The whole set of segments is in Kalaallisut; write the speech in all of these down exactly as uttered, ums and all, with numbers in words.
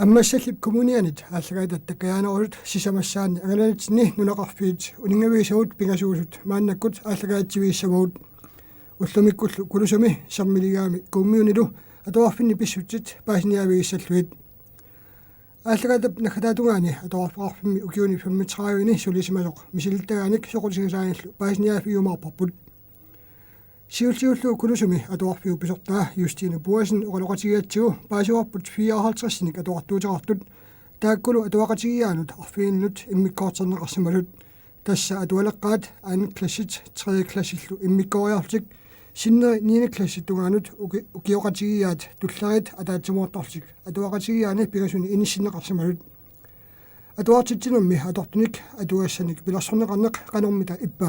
Ammassallip Kommunianit aallakaatitatta kajaanerusut sisamassaanni angalanitsinni nunaqarfiit uninngavigisavut pingasuusut maannakkut aallakaatitsivigissammagut. Ullumikkullu Kulusumi, Sermiligaami Kuummiunilu atuarfinni pissutsit paasiniaavigissallugit. Aallakaatitap naggataatungaani atuarfeqarfimmi ukiuni femogtredive-ni sulisimasoq misilittagaanik soqutigisaanillu paasiniaaffigiumaarparput. Siulliullugu Kulusumi atuarfiup pisortaa Justine Boasen oqaloqatigigatsigu paasivarput fireoghalvtredsinik atuartuuteqartut, taakkulu atuaqatigiiaanut arfinilinut immikkoortinneqarsimasut. Tassa atualeqqaat anden klassit tredje klassillu immikkooriarlutik, sinneri niende klassit tungaanut uki-, ukioqatigiiaat tulleriit ataatsimoortarlutik atuaqatigiiaani pingasuni inissinneqarsimasut. Atuartitsinermi atortunik atugassanik pilersorneqarneq qanormita ippa?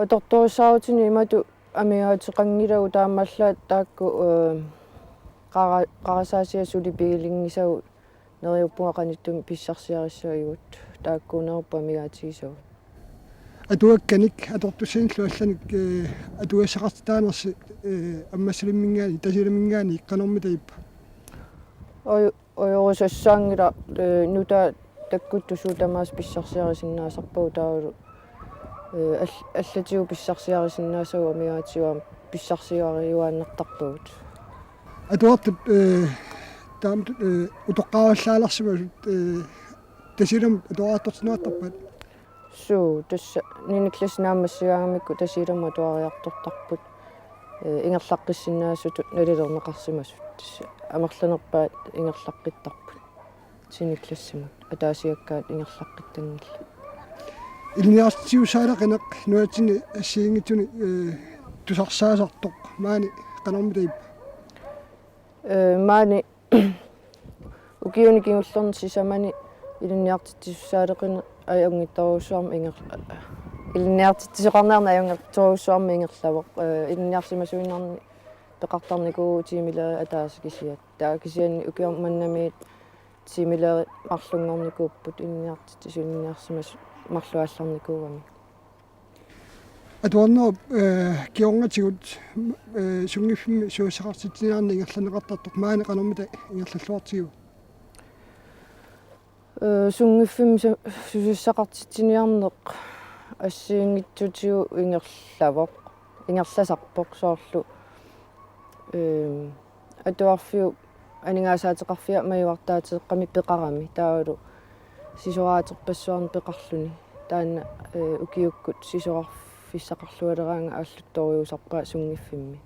Atortorissaarutinut imatut amigaateqanngilagut, taamaallaat taakku, ee, qara-, qarasaasiat suli piginngisagut, neriuppunga qanittumi pissarsiarissagigut, taakkuunerupput amigaatigisagut. Atuakkanik atortussanillu allanik, ee, atugassaqartitaanersi, ee, Ammassalimminngaanniit, Tasiilamminngaanniit qanormita ippa? Oj-, ojorusassaanngilaq, ee, nutaat takkuttussat tamaasa pissarsiarisinnaasarpagut taavalu, ee, all-, allatigut pissarsiarisinnaasavut amigaatigut aamma pissarsiariuaannartarpagut. Atuartut, ee, taamatut, ee, utoqqaarallaalersimasut, ee, Tasiilamut atuariartortinneqartarpat? Suu, tassa niende klassit naammassigaangamikku Tasiilamut atuariartortarput. Ee, ingerlaqqissinnaasutut nalilerneqarsimasut. Tassa amerlanerpaat ingerlaqqittarput. Tiende klassimut ataasiakkaat ingerlaqqittanngillat. Ilinniartitsisussaareqineq nunatsinni assigiinngitsuni, ee, tusarsaasartoq maani qanormita ippa? Ee, maani ukiuni kingullerni sisamani ilinniartitsisussaareqineq ajunngitsorujussuarmik inger-, ilinniartitsisoqarniarneq ajunngitsorujussuarmik ingerlavoq. Ee, ilinniarsimasuinnarnik peqartarnikuuvugut tiimileriit ataaseq kisiat. Taava kisianni ukioq mannamiit tiimileriit marlunngornikuupput, ilinniartitsisuinniarsimasut marluk aallarnikuugamik. Atuarnerup, ee, kingornatigut, ee, sunngiffimmi susassaqartitsiniarneq ingerlanneqartartoq maani qanormita ingerlalluartigiva? Ee, sunngiffimmi su-, susassaqartitsiniarneq assigiinngitsutigut ingerlavoq, ingerlasarpoq soorlu, ee, atuarfiup aningaasaateqarfia majuartaateeqqami peqarami, taavalu sisoraaterpassuarnik peqarluni. Taanna, ee, ukiukkut sisorarfissaqarlualeraangat aalluttorujussuusarpaa sunngiffimmi.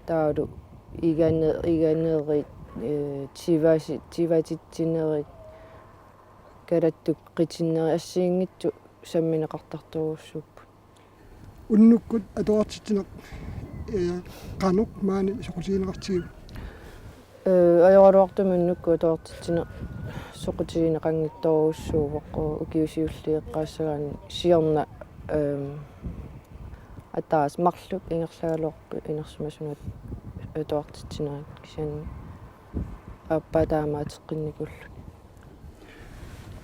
Taavalu iganeq-, iganerit, ee, tivasi-, tivatitsinerit, kalattukkitinneri assigiinngitsut sammineqartartorujussuupput. Unnukkut atuartitsineq, ee, qanoq maani soqutigineqartigiva? Ee, ajoraluartumik unnukkut atuartitsineq soqutigineqanngitsorujussuuvoq, ukiut siulliit eqqaassagaanni siorna, ee, ataaseq marluk ingerlagaluarput inersimasunut atuartitsinerit, kisianni aappaa taamaateqqinnikuulluni.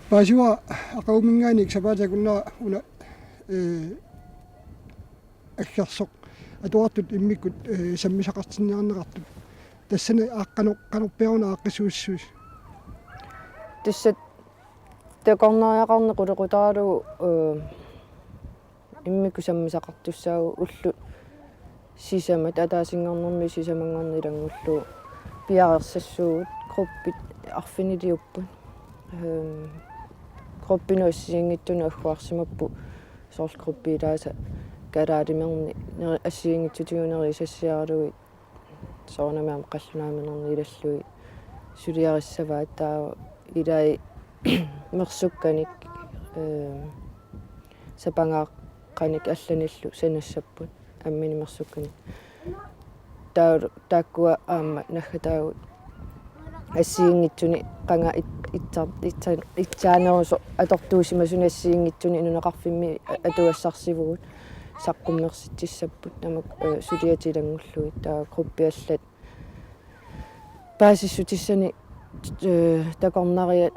Paasivara aqaguminngaanniit sapaatip akunnera una, ee, aggersoq atuartut immikkut, ee, sammisaqartinniarneqartut. Tassani aaqqanoq qanorpiaruna aaqqissuussisusi? Tassa takornariaqarneq qulequtaralugu, ee, immikkut sammisaqartussaavugut, ullut sisamat, ataasinngornermiit sisamanngorneq ilanngullugu piareersassuugut, gruppit arfiniliupput. Ehm, gruppinut assigiinngitsunut agguarsimapput, soorlu gruppi ilaasa kalaalimerni neri-, assigiinngitsutigut nerisassiaralugit, soorunami aamma qallunaaminernik ilallugit suliarissavaat, taava ilai mersukkanik, ehm, sapangaaqqanik allanillu sanassapput amminik mersukkanik. Taava taakkua aamma naggataagut assigiinngitsuni qanga it-, itsa-, itsa-, itsaanerusoq atortuusimasunik assigiinngitsuni nunaqarfimmi a-, atugassarsivugut, saqqummersitsissapput tamakku, ee, suliatit ilanngullugit, taava gruppi allat paasissutissanik, ee, takornariat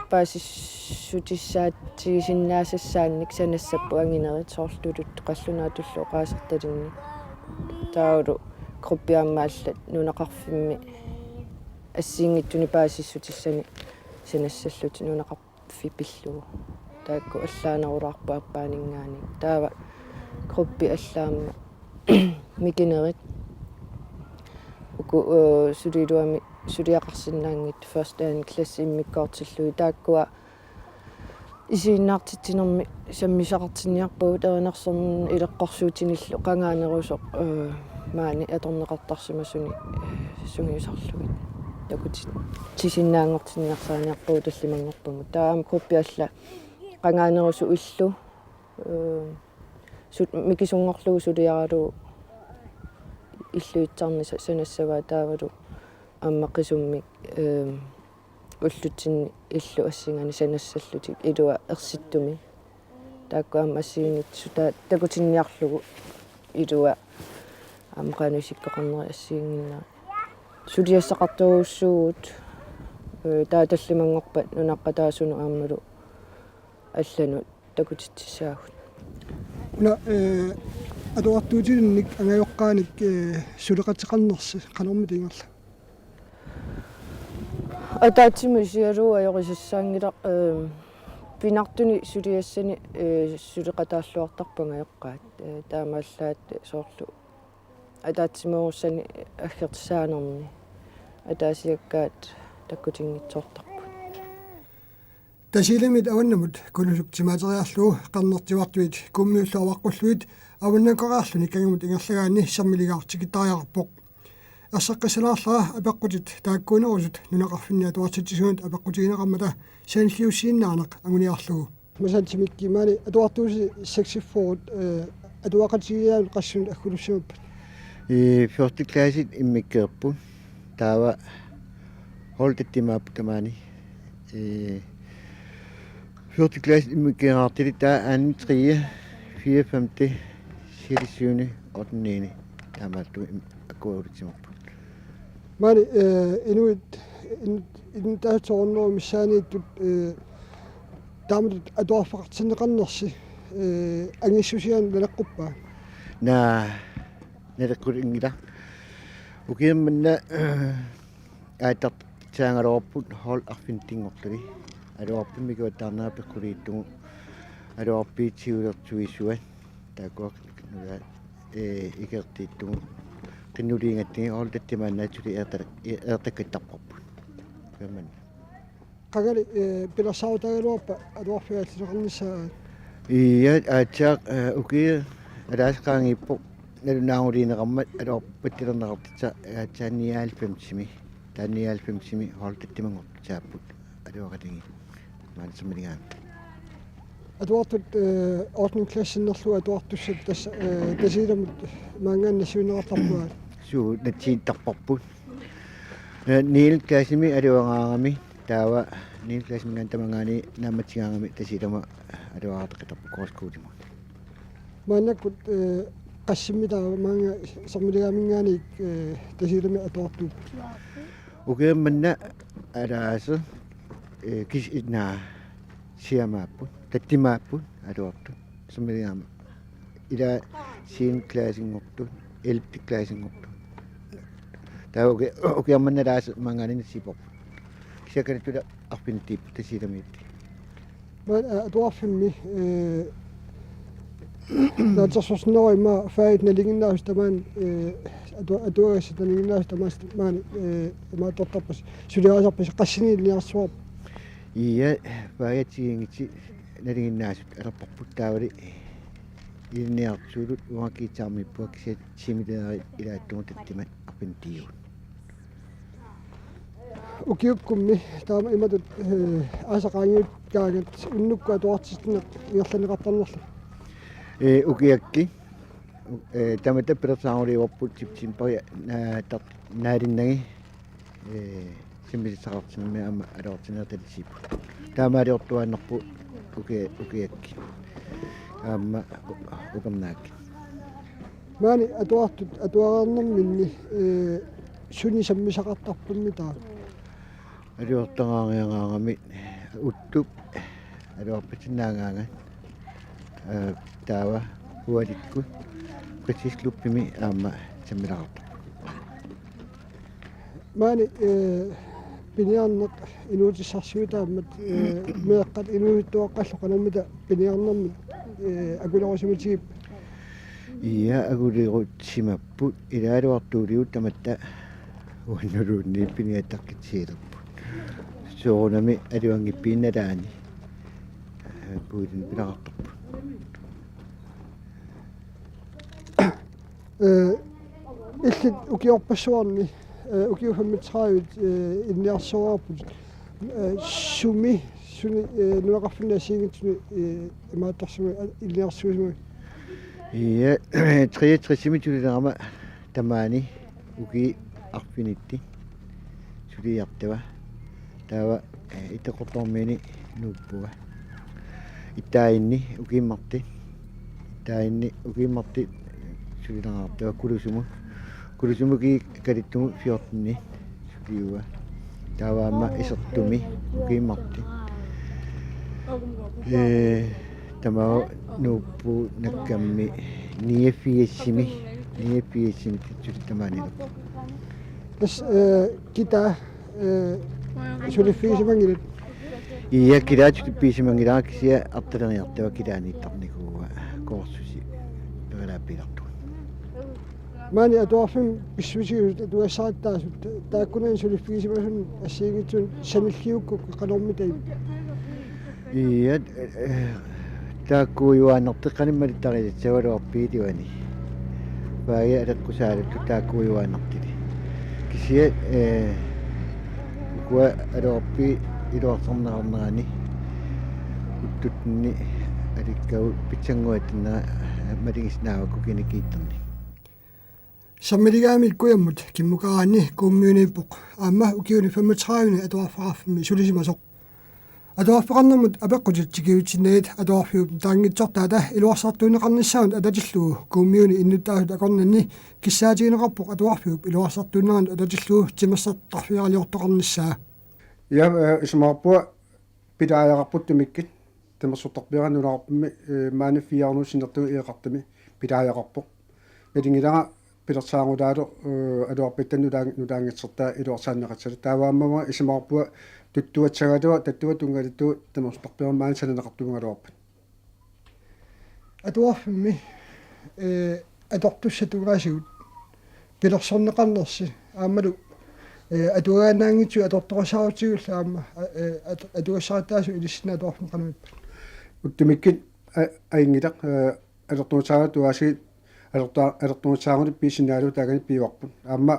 paasissutissaatigisinnaasassaannik sanassapput anginerit, soorlu tuluttut qallunaatullu oqaasertalinnik. Taavalu gruppi aamma allat nunaqarfimmi Assigiinngitsuni paasissutissani sanassallutik nunaqarfik pillugu. Taakku allaanerulaarput aappaaninngaanniit. Taava gruppi allaammat mikinerit. Uku, øh, suli iluamik suliaqarsinnaanngitsut første anden klasse immikkoortillugit. Taakkua isiginnaartitsinermi sammisaqartinniarpagut erinarsornermi ileqqorsuutinillu qangaanerusoq, øh, maani atorneqartarsimasuni, øh, sungiusarlugit. Takuti-, tisinnaanngortinniarsaaniarpagut tallimanngorpamut. Taava aamma gruppi alla qangaanerusoq illu, øh, su-, mikisunngorlugu suliaralugu illuitsarneq sa-, sanassavaat taavalu aamma qisummik, øh, ullutsinni illu assinganik sanassallutik ilua ersittumik. Taakku aamma assigiinngitsut ta-, takutinniarlugu ilua aamma qanoq isikkoqarnerit assigiinnginnerat. Suliassaqartorujussuuvugut, øh, taava tallimanngorpat nunaqqataasunut aammalu allanut takutitsissaagut. Una, øh, atuartuutilinnik angajoqqaanik, øh, suleqateqarnersi qanormita ingerlavoq? Ataatsimut isigalugu ajorisassaanngilaq, øh, pingaartumik suliassani, øh, suleqataalluartarput angajoqqaat. Øh, taamaallaat soorlu ataatsimoorussanik aggersaanermi ataasiakkaat takkutinngitsoortarput. Tasiilamiit avannamut Kulusuk timaateriarlugu qernertivartuit Kuummiullu avaqqullugit avannakkoreerluni kangamut ingerlagaanni sermiligaaq tikittariaqarpoq. Erseqqissalaarlara apeqqutit taakkuunerusut nunaqarfinni atuartitsisuunut apeqqutigineqarmata sanilliussiinnaaneq anguniarlugu. Masantimikki maani atuartuusi seksogfyrre, øh, atuaqatigiiaanut qassinut aggulussimappat? Øh, første klassit immikkoorput. Taava holdit timaapput tamaani. Øh, første klassit immikkoortillugit taava anden, tredje, fjerde, femte, sjette, syvende, ottende, niende. Taamaattumik im-, akuerulitsimapput. Maani, øh, inuit, in-, innuttaasut soorunami missaaniittut, øh, taamatut atuarfeqartinneqarnersi, øh, angissusiaanut naleqquppaa? Naa, naleqqutinngilaq. Ukioq manna, øh, aatsaat saagaluarput hold arfinitsinngorluni. Aluarput mikuattaarnera peqquliittugu. Aluarpiit siulersuisuat. Taakkua nula, øh, ikertiittugu. Qinnuliigatsigu holdit timaannaat suli eerta-, eertakkattarparput. Ukioq manna. Qangali, øh, pilersaarutaagaluarpa atuarfiit aallartinneqarnissaat? Ii, aatsaat, øh, ukiut ataaseq qaangiippoq nalunaaruliineqarmat atuarpattilerneqartitsa aatsaat nioghalvfemsimi. Taava nioghalvfemsimi holdit timanngortut saapput atuaqatigiit. Maani sermiligaanni. Atuartut, øh, ottende klassinnerlugu atuartussat tassa, øh, Tasiilamut maanngaanniit nassiunneqartarpugut? Suu, nassiunneqartarparput. Øh, niende klassimi atuagaangami, taava niende klassiminngaanniit tamaanngaanniit naammassigaangami Tasiilama atuareqartarpugut Korskoolimut. Maannakkut, øh, qassimmita maanga sermiligaaminngaanniit, øh, Tasiilami atuartuupput? Ukioq manna ataaseq, øh, kis-, naa, siamaapput, tatsimaapput atuartut. Sermiligaama. Ila syvende klassinngortut, ellevte klassinngortut. Taava uki-, ukioq manna ataaseq maanngaanniit nassiupparput. Kisianni Kalattulli arfinittiipput Tasiilamiit. Maani, øh, atuarfimmi, øh, naatsorsorsinnaavoq immaqa fagit nalinginnaasut tamaani, øh, atua-, atuagassat nalinginnaasut tamaasa maani, øh, imaattortarpasi, suliarisarpasi qassinik ilinniarsuarpa? Ii, fagit assigiinngitsut nalinginnaasut atorparput taavali ilinniartuulut uanga guitarmiippunga kisianni tiimileerit ilaattugut tatsimat arfinittigivugut. Ukiukkummi taama imatut, øh, aasaq qaangiukkaangat unnukkut atuartitsineq ingerlanneqartarnerlugu? Øh, ukiakkut, øh, tamatta pilersaaruliorput september, øh, tar-, naalinnagit, øh, sammisaqartitsinermi aamma atuartitsinerit tatitsiipput. Taamaaliortuaannarpoq uki-, ukiakkut. Aamma u-, ukernaakkut. Maani atuartut atuareernerminni, øh, sunik sammisaqartarpimmi taava? Aluartaraariaraarami Uttup aluarpasinnaagaangat, øh, taava Ualikkut fritidsklubimi aamma sammisaqartarput. Maani, eh, piniarneq inuutissarsiutaammat, eh, meeqqat inuusuttuaqqallu qanormita piniarnermi, eh, akulerusimitigippat? Ia, akulerusimapput, ilaaluartuuliut tamatta uannuluunniit piniattaqqitsialerput. Soorunami aluanngippiinnalaani, eh, puilin pineqartarput. Eh, illit ukiorpassuarni, eh, ukiut femogtredive, eh, ilinniartoreerput. Eh, sumi, suni, eh, nunaqarfinni assigiinngitsuni, eh, imaattorsimavit, eh, ilinniartitsisuusimavit? Ia, treogtresimi sulilerama tamaani ukiut arfinittut suliartava. Taava, eh, Ittoqqortoormiini nuuppunga. Itaanni ukiummartut. Itaanni ukiummartut sulilaartava Kulusumut. Kulusumut ukiut kaluttumut fjorteninik suliuva. Taava aamma isertumi ukiummartut. Eh, tamaava nuuppunga nakkammi niogfirsimi, niogfirsimi suli tamaanilu. Tassa, eh, Kitaaq, eh, suliffigisimanngilaq. Ia, Kitaaq suliffigisimanngilaq, kisianni artaleriartava Kitaaniittarnikuuvoq, koorsusi peralaappiilartugut. Maani atuarfimmi pissusisut atugassarattaasut, taakkunani suliffigisimasuni assigiinngitsunik sanilliukkukku qanormita ippa? Ia, eh, taakkuujuaannartut qanimmat malittarisassavut atuarfiit iluanni. Paagi aleqqusaaluttu taakkuujuaannartut. Kisianni, eh, ukua atuarfiit iluarsarneqarnerani uttutsinni alikkavut pitsannguatsinnera, eh, malugisinnaavakka ukiuni kingullerni. Sammiligaami kujammut kimmukaraanni Kuummiuniippoq. Aamma ukiuni femogtredive atuarfeqarfimmi sulisimasoq. Atuarfeqarnermut apeqqutit tikivitsinnaat atuarfiup nutaanngitsortaata iluarsartuunneqarnissaanut atatillugu Kuummiuni innuttaasut akornanni kissaatigineqarpoq atuarfiup iluarsartuunneranut atatillugu timersortarfiaraliortoqarnissaa. Ja, eh, isumaqarpunga pilaajaqarput utumikkut, timersortarfiani nunaqarfimmi, eh, maani fire hundrede sinnerlugu eqqartumi pilaajaqarpoq. Nalunngilara pilersaarulaalu, eh, atuarfitsinni nutaan-, nutaanngitsortaa iluarsaanneqassasoq. Taava aamma isumaqarpunga tuttuassagaluaq tattua tunngatillugu timersortarfiani maani sananeqartuugaluarpat. Atuarfimmi, eh, atortussat tungaasigut pilersorneqarnersi aammalu, eh, atuagaannaanngitsugut atortoqassaarutigullu aamma, eh, at-, atugassarattaasut ilissinnut atuarfimmi qanoq ippat? Utumikkut a-, ajunngilaq, eh, atortussaarutigit atorta-, atortussaarutigit piissinnaallu taakani piuarput. Aamma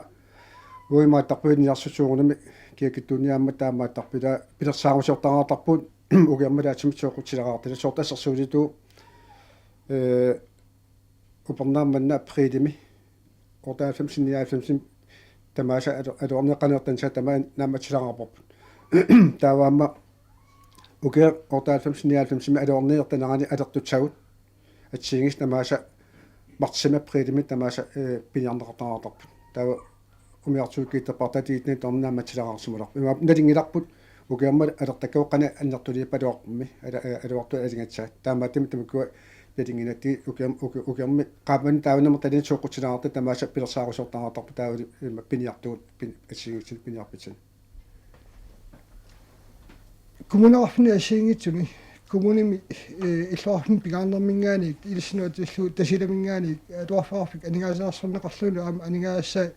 uagut imaattarpugut ilinniartitsisut soorunami kiakkuttuunniit aamma taamaattarput, ila pilersaarusiortariaqartarpugut ukiormut ataatsimut sooqutilaartartut, soorlu assersuutitut, eh, upernaaq manna aprilimi otteoghalvfems nioghalvfems tamaasa atu-, atuarneq qanoq ertanissaa tamaat naammassilaarparput. Taava aamma ukioq otteoghalvfems nioghalvfemsimi atuarneq ertanerani atortussagut assigiinngitsut tamaasa martsimi aprilimi tamaasa, eh, piniarneqartariaqartarput. Taava umiarsuit kiittarpartaat tiitni tornaa matsilaarsimalerput. Ima nalunngilarput ukiormut atortakkavut qanoq annertuliorpaluarpummi, ala-, eh, atuartut aalajangissaat. Taamaattumik tamakkua nalunngilaat ukiorm-, uki-, ukiormut qaammammut taavinnermut talinni sooqutilaartartut tamaasa pilersaarusiortariaqartarput taavalu ima piniartugut pin-, assigiinngitsunik piniarfitsinni. Kommuneqarfinni assigiinngitsuni, kommunimi, eh, illoqarfimmi pingaarnerminngaanniit, ilissinnut atatillugu Tasiilaminngaanniit, atuarfeqarfik aningaasaliisorneqarlunilu aamma aningaasat,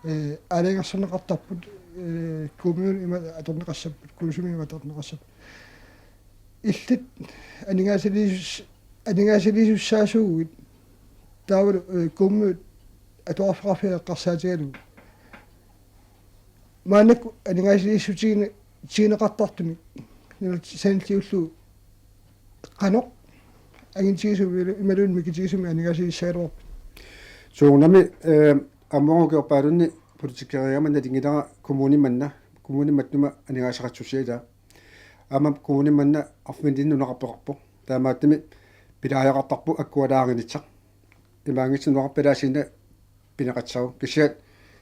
eh, aalajangersorneqartarput, eh, Kuummiuni ima atorneqassapput, Kulusumimi ima atorneqassapput. Illit aningaasaliisus-, aningaasaliisussaasuuguit taavalu, eh, Kuummiut atuarfeqarfiat eqqarsaatigalugu. Maannakkut aningaasaliissutigine-, tigineqartartunik nunat sanilliullugu qanoq angutigisumilu imaluunniit mikitigisumik aningaasaliissagaluarpit? Soorunami, eh, aamma ukiorpaalunni politikeriugama nalunngilara kommuni manna, kommuni matuma aningaasaqassusia ilaa. Aamma kommuni manna arfinillit nunaqarfeqarpoq. Taamaattumik pilaajaqartarpoq akkualaarinissaq. Imaanngitsoq nunaqarfik palaasiinnaq pineqassaaq. Kisianni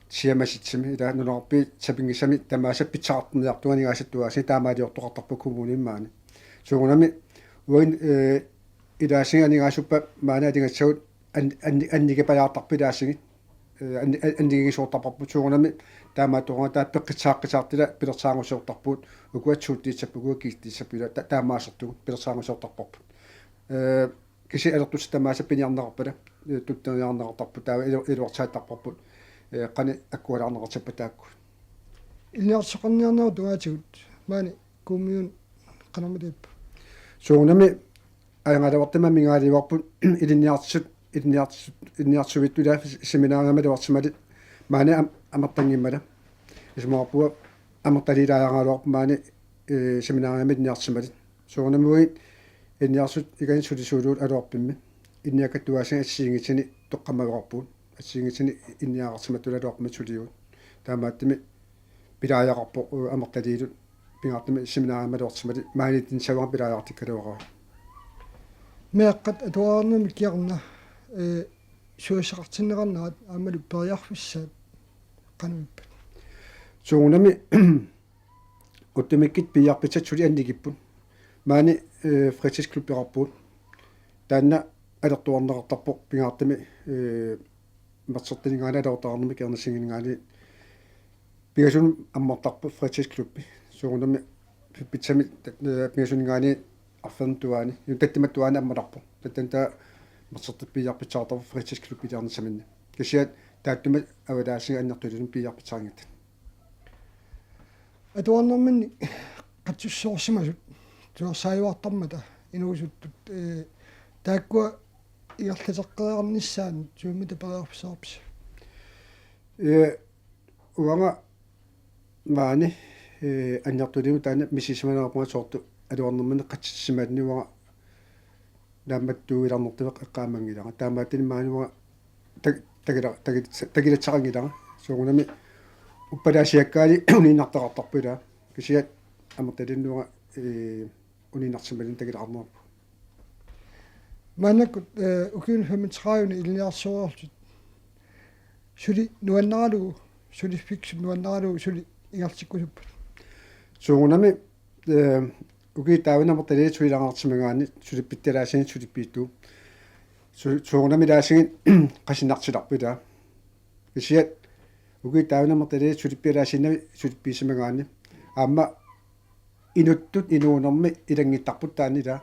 siammasitsimi ilaa nunaqarfiit sapinngisamik tamaasa pitsaqartinniartunik aningaasat tuaasiit taamaaliortoqartarput kommunimi maani. Soorunami uagut, eh, ilaassagut aningaasuppat maani aningaasat an-, an-, annikipalaartarput ilaassagut. eh, anni-, an-, annigigisoortarparput soorunami taamaattoqarnata peqqissaaqqisaartila pilersaarusiortarpugut ukua tuuttiissap ukua kiittiissap ila ta-, taamaasartugut pilersaarusiortarparput. Eh, kisianni alertussat tamaasa piniarneqarpata, eh, tutteriarneqartarput taava ilu-, iluarsaattarparput, eh, qanoq akkualaarneqartippat taakku. Ilinniartoqarniarnerup tungaatigut maani Kuummiuni qanormitaava? Soorunami ajornartorsiutit amigaalivarput ilinniartut, ilinniartut, ilinniartuittut ila seminariami atuarsimalit maani am-, amertanngimmata. Isumaqarpunga amertaleriaagaluarput maani, eh, seminariami ilinniarsimalit. Soorunami uagut ilinniartut ikani sulisuulluta atuarfimmi. Ilinniakkatta tamaasa assigiinngitsuni toqqammaveqarpugut. Assigiinngitsuni ilinniagaqarsimattullu atuarfimmi suliugut. Taamaattumik pilaajaqarpoq, eh, amertalerilu pingaartumik seminariami atuarsimalit maaniittussavara pilaajaqartikkaluaqaaq. Meeqqat atuarnermik kingorna, eh, susassaqartinneqarnerat aammalu periarfissaat qanoq ippat? Soorunami ullumikkut piiarpissat suli annikipput. Maani, eh, fritidsklubbeqarpugut. Taanna alertuarneqartarpoq pingaartumik, eh, Mertz-ertininngaanniit atuartaqarnermik Kernassinginninngaanniit pingasunut ammartarpoq fritidsklubbi. Soorunami pitsami, eh, pingasuninngaanniit arfernittuaani, juu, tatsimattuaani ammartarpoq. Tatsani taava Mertz-ertut piiarpissaqartarput fritidsklubbilernissaminni. Kisianni taattumik avataasigut annertulimmik piiarpissaqanngitsut. Atuarnerminni qatsussuorsimasut tuersaajuartarmata inuusuttut, eh, taakkua ingerlateqqeriarnissaannut suummita periarfissaqarpisi? Eh, uanga maani, eh, annertulimmik taanna misissimanaarpunga soorlu atuarnerminni qatsissisimalinnik uanga naammattuuilaarnertut eqqaamanngilara. Taamaattumik maani uanga tag-, tagila-, tagit-, tagilassaqanngilara. Soorunami uppalaasiakkaali uniinnartaqartarput ilaa. Kisianni amertalerinnut uanga, eh, uniinnarsimalinnik tagilaarnerpu. Maannakkut, eh, ukiuni femogtredive ilinniartitsisut suli nuannaralugu, suliffiksut nuannaralugu suli ingerlatikkusupput? Soorunami, eh, ukiut taakkunani amertaleriit sulilaarsimagaanni suliffittalaassagit suliffiittugut. Su-, soorunami ilaassagut qasinartilerput ilaa. Kisianni ukiut taakkunani amertaleriit suliffialaassinnagit suliffiissimagaanni. Aamma inuttut inuunermi ilannguttarput taanna ilaa.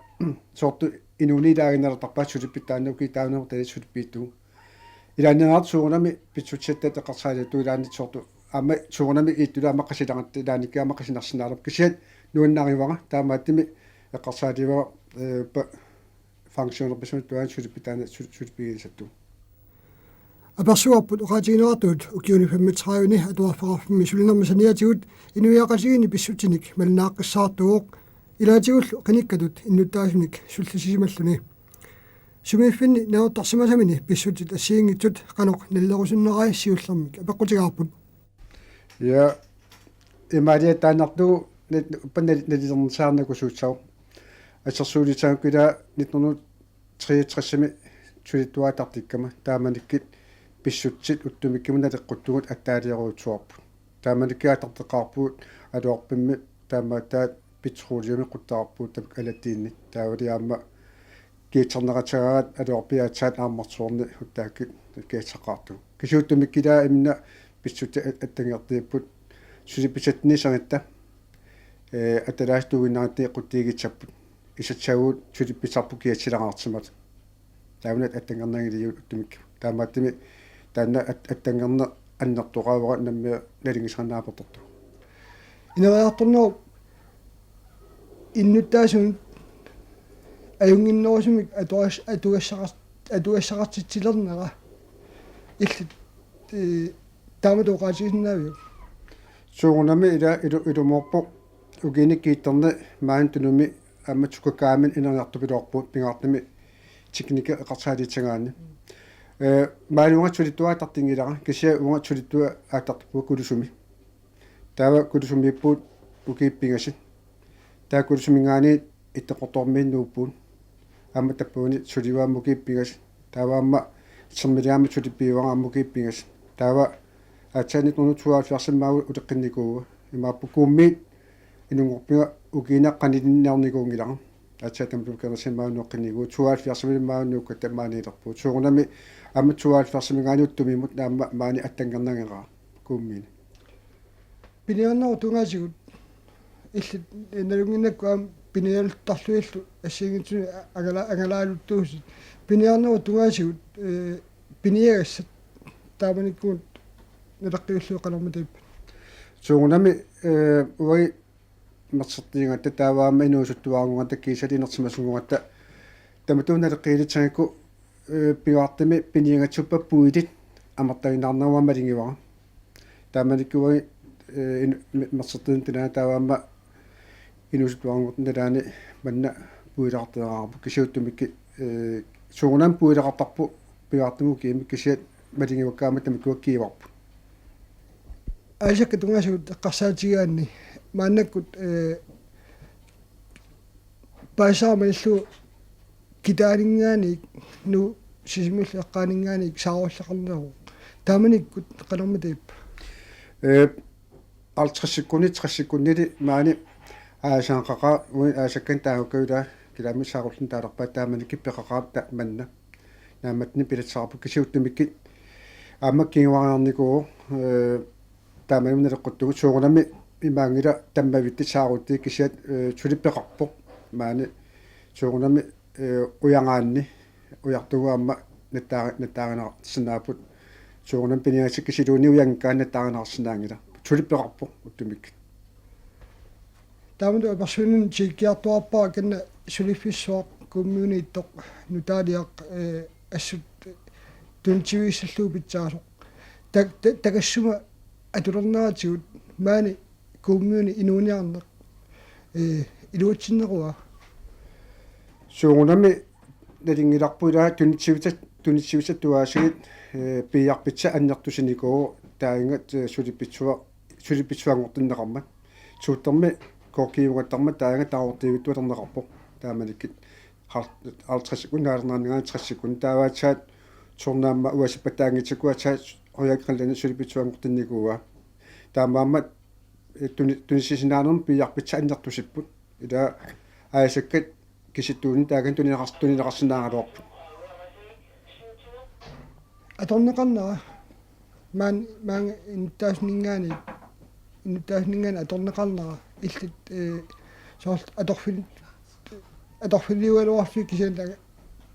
Soorlu inuuneq ilaaginnartarpaat suliffiit taanna ukiut taakkunani amertaleriit suliffiittugut. Ilaanneersoq soorunami pissutsit eqqarsaatigalugu ilaanni soorlu aamma soorunami ittullu aamma qasileratta ilaannikkut aamma qasinarsinnaalerput. Kisianni nuannarivara taamaattumik eqqarsaatigivara, eh, pa-, funktionerpassuit tuaani suliffiit taanna sul-, suliffigisassatut. Apersuarput oqaatigineqartut ukiuni femogtredive atuarfeqarfimmi sulinermi saniatigut inuiaqatigiinni pissutsinik malinnaaqqissaartuuvoq ilaatigullu qinikkatut innuttaasunik sullisisimalluni. Sumiiffinni naatsorsimasamini pissutsit assigiinngitsut qanoq nalerusunnerai siullermik apeqqutigaarput. Ja, imaaliattaannartugu nit-, uppa nali-, nalilernissaarnikuusussaq. Assersuutissagukkit ilaa nitten hundrede treogtres-imi sulittuaattartikkama taamanikkut pissutsit ullumikkut naleqquttugut attaaliorujussuarput. Taamanikkut attarteqqaarpugut atuarfimmi taamaattaat petroleumit qutsaarpugut tamakku alattiinni. Taavalu aamma kiatserneqassagaat atuarfiit aatsaat aammarsuarni uttaakkut kiatseqqaartugut. Kisianni ullumikkut ilaa imminut pissutsit at-, attanngortipput suliffisatsinnit sanitta, eh, atalaassuuginnarnit quttiigissapput. Isassaagut suliffissarput kiatsilaarsimalluni. Taamani attanngornianngilagut ullumikkut. Taamaattumik taanna at-, attanngorneq annertoqaavara nammineq nalunngisannaapertortoq. Ineriartornerup innuttaasunut ajunnginnerusumik atuas-, atugassaqar-, atugassaqartitsilernera illit, eh, taamatut oqaatigisinnaaviuk? Soorunami ilaa ilu-, ilumoorpoq ukiuni kiittarni maani Tunumi aamma Tsukkakkaamini ineriartupiloorpugut pingaartumik teknikki eqqarsaatigigaanni. Eh, maani uanga sulittuaattartinngilara, kisianni uanga sulittuaattartuuvoq Kulusumi. Taava Kulusumiippugut ukiut pingasut. Taava Kulusuminngaanniit Ittoqqortoormiit nuuppugut. Aamma tappavani sulivoq aamma ukiut pingasut. Taava aamma Sermiliami suliffigaara aamma ukiut pingasut. Taava aatsaat nitten hundrede tooghalvfjerds-imi uleqqinnikuuara. Imaappoq Kuummiit inunngorpunga ukiunik qanilinniarnikuunngilara. Aatsaat tamatuma Kinersimaannuuqqinnigu, tooghalvfjerdsimilu maannuukkatta maaniilerpugut. Soorunami aamma tooghalvfjerdsiminngaanniit uttumi aamma maani attanngernanngilaq Kuummiini. Piniarnerup tungaatigut illit nalunnginnakku aamma piniartarluillu assigiinngitsunik angala-, angalaaluttuusut. Piniarnerup tungaatigut, eh, piniagassat taamanikkumut naleqqiullugu qanormitaava? Soorunami, eh, uagut imersortigigatta taava aamma inuusuttuarannguatta kiisalu inersimasunnguatta tamatuma naleqqiulissagukku, eh, pingaartumik piniagassat puisit amerlaginnaarnerat malugivara. Taamanikkut uagut, eh, in-, mi-, imersortinnut nalaani taava aamma inuusuttuarannguatta nalaani manna puileqartariaqarparput kisianni ullumikkut, eh, soorunami puileqartarpoq pingaartumik ukiumik kisianni malugivakka aamma tamakkua kiivarput. Aalisakkat tungaatigut eqqarsaatigigaanni maannakkut, eh, paasisara malillugu kitaaninngaanniit Nuup Sisimiullu eqqaaninngaanniit saarulleqarneruvoq. Taamanikkut qanormitaava? Eh, halvtredsikkunni, tressikkunni maani aalisagaqaqaaq, uagut aalisakkanik taagukkagut ilaa kilaamik saarullinik taalerpaat taamanikkut peqaqaaq ta-, manna. Naammattunik pilatsisaqarpugut kisianni ullumikkut aamma kinguariarnikuuvoq, eh, taamani naleqquttugut soorunami imaanngilaq tammavittut saarulliit kisianni, eh, suli peqarpoq. Maani soorunami, eh, ujagaanni ujartugut aamma nattaa-, nattaarinarsinnaapput. Soorunami piniagassat kisiat iluanni ujanngikkaanni nattaarinarsinnaanngilaq. Suli peqarpoq ullumikkut. Taamatut apersuinnut tikikkiartuaarpara kina suliffissuaq Kuummiuniittoq nutaaliaq, eh, assut tunitsivigissallugu pitsaasoq. Ta-, ta-, takassuma atulerneratigut maani Kuummiuni inuuniarneq, eh, iluatsinneruva? Soorunami nalunngilarput ilaa tunitsivisa-, tunitsivissat tuaasigut, eh, piiarpissaq annertusinikuuvoq taanna, eh, suliffissuaq, suliffissuanngortinneqarmat. Suuttermi koorkiugattarmat taanna taarortiivittualerneqarpoq. Taamanikkut hal-, halvtredsikkunni naalerniarninngaanniit tressikkunni taava aatsaat soorunami uasippataanngitsukku aatsaat Royal Greenlandimi suliffissuanngortinnikuuaa. Taamaammat, eh, tuni-, tunissisinnaanermut piiarpissaq annertusipput. Ilaa aalisakkat kisittuunini taakani tunineqars-, tunineqarsinnaagaluarput. Atorneqarnera maan-, maanga inuttaasuninngaanniit, inuttaasuninngaanniit atorneqarnera illit, eh, soorlu atorfil-, atorfiliugaluarlutit kisianni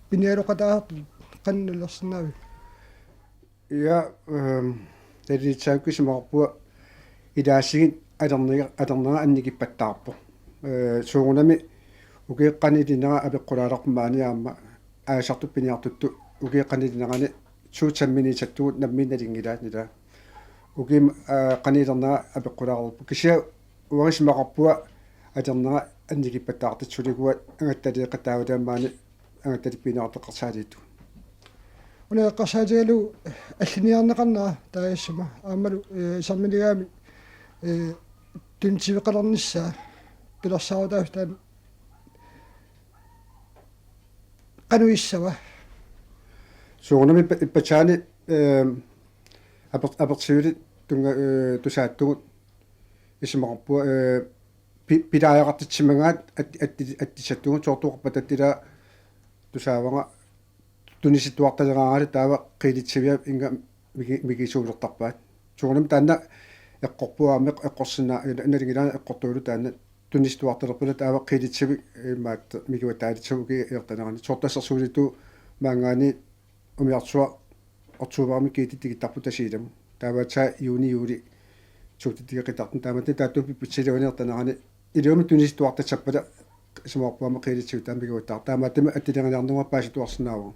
pinialoqataasartut qanoq nalersinnaavit? Ja, ehm, talilitsaakku isumaqarpunga ilaasigut atornera, atornera annikippattaarpoq. Eh, soorunami ukiut qanillinera apeqqulaalerpoq maani aamma aalisartut piniartuttut ukiut qanillinerani suut sammineq isattugut nammineq nalunngilaat ilaa. Ukiut, eh, qanillinera apeqqulaareerpoq. Kisianni uanga isumaqarpunga atornera annikippattaartut suliguat angattaleeqqat taavalu maani angattalik pineqartoqqarsaalittugut. Una eqqarsaatigalugu alliniarneqarnera taagassuma aammalu, eh, sammiligami, eh, tunitsiveqalernissaa pilersaarutaasut taanna qanoq issava? Soorunami ippa-, ippassaanik, eh, aper-, apersuinerit tunnga-, eh, tusaattugut isumaqarpunga, eh, pi-, pilaareqartitsimagaat at-, atti-, attisattugut soorlu oqarpata ilaa tusaavara tunissittuartaleraangalu taava qiilitsivia inga miki-, mikisuulertarpaat. Soorunami taanna eqqorpunga aamma eqqorsinnaa-, nalunngilara eqqortugalugu taanna tunissittuartalerpata taava qiilitsivik imaattoq mikivataalitsagut ukiup ingerlanerani. Soorlu assersuutitut maanngaanniit umiarsuaq oktobarimi kiitit tikittarput Tasiilamut. Taava aatsaat juuni, juuli suutitigeqittartut. Taamaattumik taattumik pipitsilerunik ingerlanerani ilumut tunissittuartassappata isumaqarpunga aamma qiilitsivik taama mikivataartoq. Taamaattumik attileriarnerup paasittuarsinnaavara.